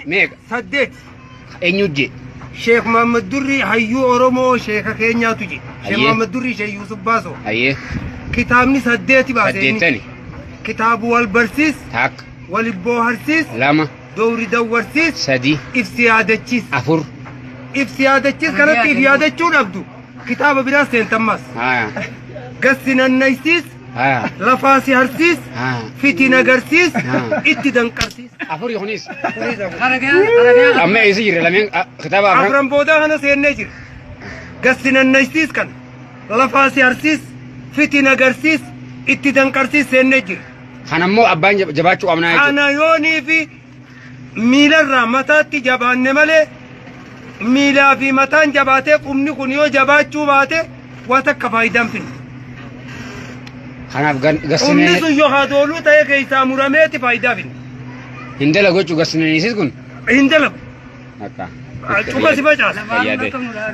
Meeqa? Saddeet. Eenyu jee? Sheekh Muhammad Durrii hayyuu Oromoo sheeka keenyaatu je. Sheekh Hayyee. Muhammad Durrii Sheekh Yuusuf Baasoo. Hayyee. Kitaabni saddeeti baase inni. Saddeettani. Kitaabu wal barsiis, Takka. wal booharsiis, Lama. dowri dawwarsiis, Sadi. ibsi yaadachiis. Afur. Ibsi yaadachiis kanatti if yaadachuu dhabdu. Kitaaba biraa seentammas. Haya. Gassi nannaysiis, Haya. lafaa si harsiis, Haya. fitiin agarsiis, Ah. itti danqarsiis. Afuri kunis. Amma eessa jirra lameen kitaaba afran. Afran boodaa kana seennee jira. Gassi nannaysiis kana lafaa si harsiis, fitiin agarsiis, itti danqarsiis seennee jira. Kanammoo abbaan jabaachuu qabnaa jechuudha. Kana yoonii fi miilarraa mataatti jabaanne malee miilaa fi mataan jabaatee qubni kun yoo jabaachuu baate waa takka faayidaan finne. Kanaaf Qubni gassinee sun yoo hadooluu ta'e keessaa murameeti faayidaa finne. hin dalagu jechuudha gassinaniisis kun. Hin dalagu. Akka. Cufa si facaasa. Fayyaa ta'e.